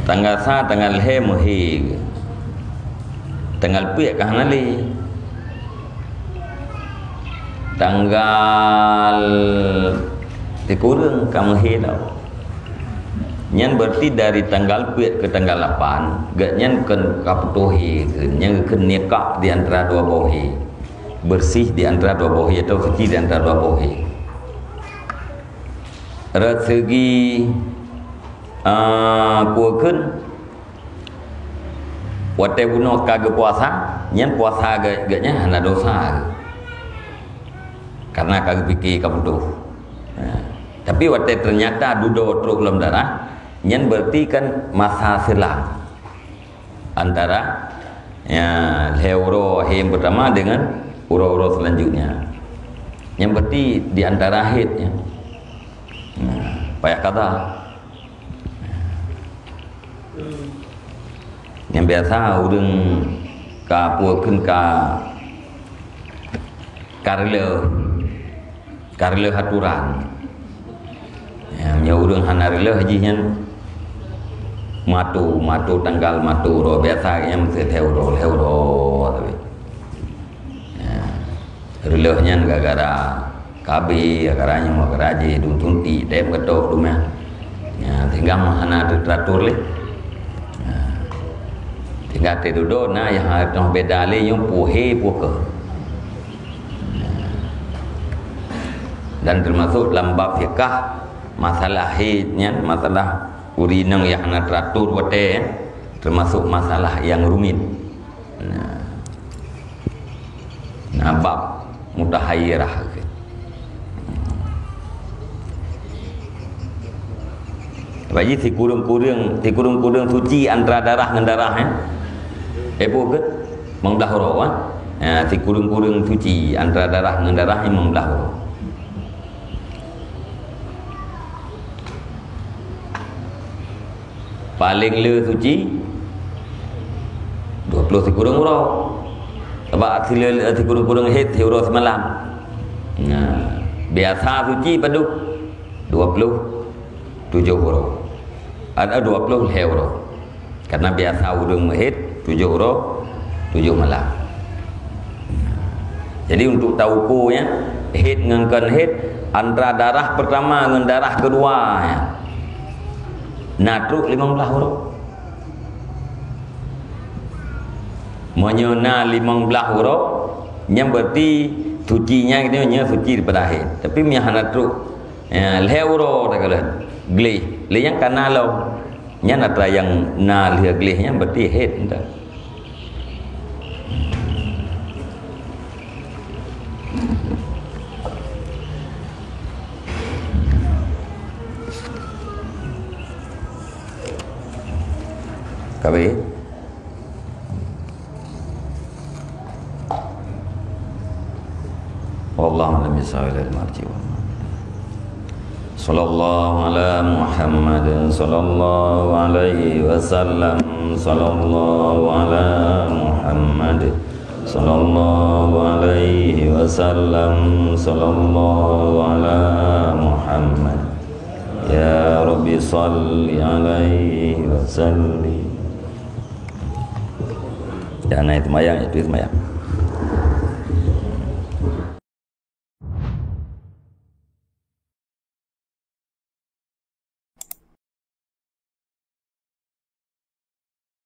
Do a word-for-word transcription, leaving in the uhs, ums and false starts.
Tanggal sa, tanggal lhèe meuhé. Tanggal peuet ka hana lé. Tanggal sikureueng ka meuhé tau. Nyan berarti dari tanggal peuet keu tanggal lapan, gobnyan kon ka putôh hé kheun, nyan kheun nikah di antara dua boh hé. Bersih di antara dua boh hé atau suci di antara dua boh hé. Rot seugi, ah, peue kheun, watèe bunoe ka geupuasa, nyan puasa geuh, geuh nyan hana dosa. Karena ka geupike ka putôh. Nah, tapi watèe ternyata dudoe trok lom darah, nyan berarti kan masa selang antara, ya, lhèe uroe hèe yang pertama dengan uroe-uroe selanjutnya. Nyan berarti di antara haid, ya. Nah, payah qadha. Nyang biasa ureueng ka peue kheun ka, ka reuloh, ka reuloh aturan. Ya, meunyoe ureueng hana reuloh jih nyan, mato, mato tanggal, mato uroe, biasa nyan meuseulhèe uroe, lhèe uroe tapi. Ya. Reuloh nyan gara-gara K B, gara-gara nyoe, gara-gara jih, dum suntik, dép geutok dum nyan. Ya, sehingga hana teuatur lé. Ya. Sehingga teududoe na nyang hana beda lé nyoe peue hé peue keuh. Ya. Dan termasuk lam bab fikah, masalah haid nyan, masalah ureueng inong nyang hana teuatur watèe, termasuk masalah nyang rumit. Nah. Nah, bab mutahayyirah. Bagi sikureueng-kureueng, sikureueng-kureueng suci antara darah ngon darah, eh? Eh, peue kheun? Limong blah uroe, kan? Ya, sikureueng-kureueng suci antara darah ngon darah limong blah uroe. Paléng le suci dua ploh sikureueng uroe. Sabab sikureueng-kureueng haid siuroe simalam. Nah, biasa suci padub dua ploh tujoh uroe. Ada dua ploh lhèe uroe. Karena biasa ureueng meuhaid tujoh uroe, tujoh malam. Jadi, untuk taukurnya, haid ngon kon haid, antara darah pertama ngon darah kedua, ya, na trok limong blah uroe. Meunyoe na limong blah uroe, nyan berarti suci nyan, nyan suci daripada haid. Tapi meunyoe hana trok, ya, lhèe uroe takalon, gleh. Lé nyan ka na lom. Nyan atra nyang na lheueh gleh nyan berarti haid, entah. Ka habéh? Wallahu a'lam bishawab. Sallallahu ala Muhammad, sallallahu alaihi wasallam, sallallahu ala Muhammad, sallallahu alaihi wasallam, sallallahu ala Muhammad. Ya Rabbi, salli alaihi wasallim. Dan naik semayang, itu semayang.